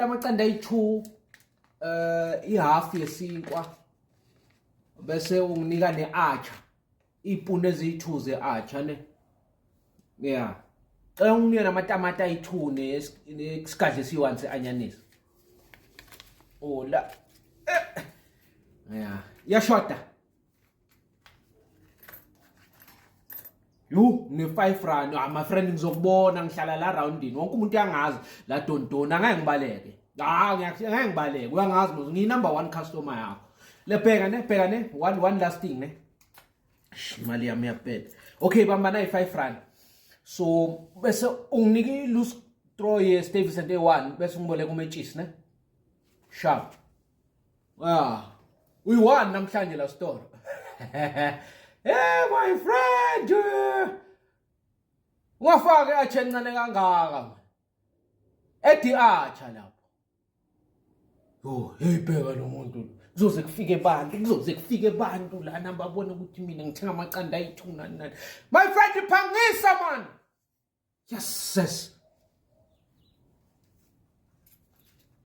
Amaqanda ayi-2, ihalf yesinkwa, bese unginika ne-atchar, iy'puni eziyi-2 ze-atchar ne. Yeah. Cela unginike namatamati ayi-2 nesigadla esiyi-1 se-anyanisi. Oh la. Yeah. Iyashoda. Yu ne-5 rand, ah my friend, ngizokubona, ngihlala la roundini, wonke umuntu uyangazi la dontona, angeke ngibaleke. Ah, ngeke ngibaleke, uyangazi mos, ngiyi number 1 customer yakho. Le bheka ne, bheka ne, one last thing ne. Imali yami iyaphela. Okay, bamba nayi 5 rand. So bese unginika i-loose throw ye Stuyvesant A1, bese ungiboleka umetshisi ne. Sharp. Ah, uyi-one namhlanje la store. Hey my friend. Ungafaki i-atchar encane kangaka. Edi atchar lapho. Yo, hey, bheka lo muntu. Kuzoze kufike abantu, kuzoze kufike abantu lana babone ukuthi mina ngithenga amaqanda ayi-2 nani nani. My friend, phangisa man. Yes, sis.